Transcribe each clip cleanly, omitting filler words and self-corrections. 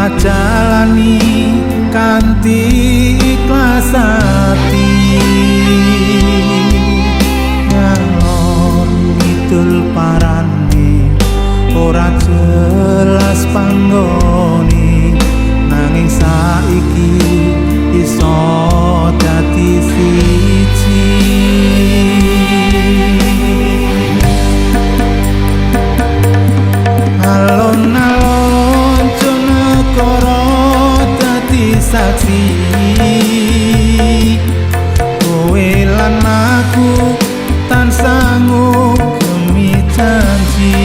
Tak jalani kanthi ikhlas ati. Ngalor ngidul parane ora jelas panggone, nanging saiki iso dadi siji. Alon-alon Jonegoro dadi saksi, kowe lan aku tansah ngugemi janji.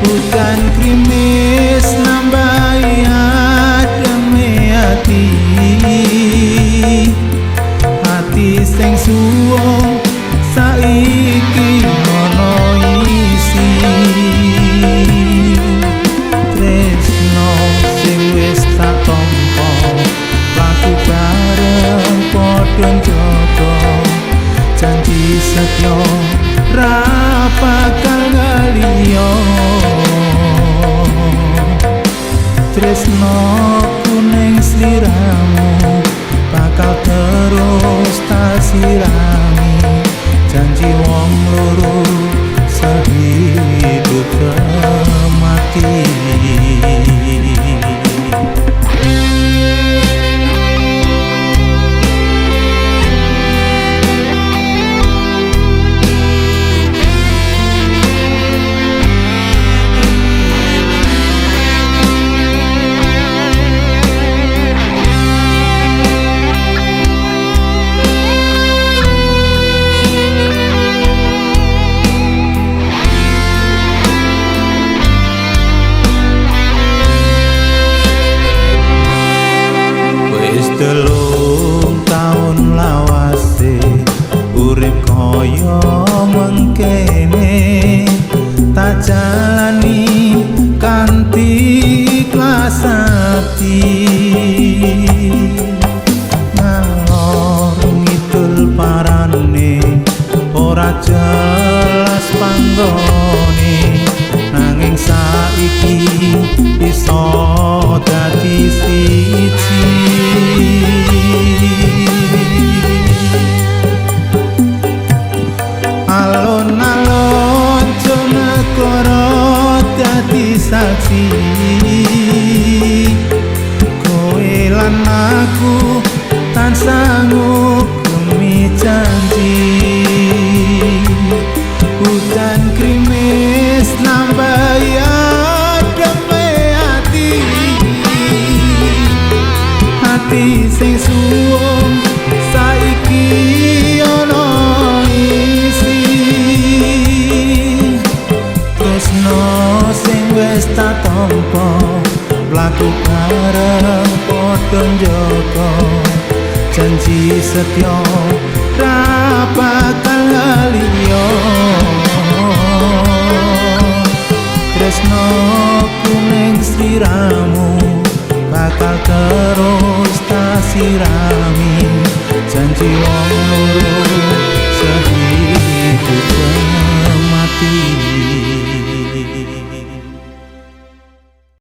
Udan grimis nambahi ademe ati, ati sing suwung saiki ana isi. Tresno sing wis tak tampa laku bareng padha njaga, janji setya ra bakal ngaliyo. Tresno kuning sliramu bakal terus tak sirami, janji wong loro sehidup semati. Wis 3 taun lawase urip kaya mengkene, tak jalani kanthi ikhlas ati. Ngalor ngidul parane ora jelas panggone, nanging saiki iso dadi siji. Alon-alon Jonegoro dadi saksi, kowe lan aku tansah ngugemi janji. Udan grimis nambahi ademe ati, ati sing suwung saiki ana isi. Tresno sing wis tak tampa mlaku bareng padha njaga, janji setya ra bakal ngaliyo. Tresno kuning sliramu bakal terus tak sirami, janji wong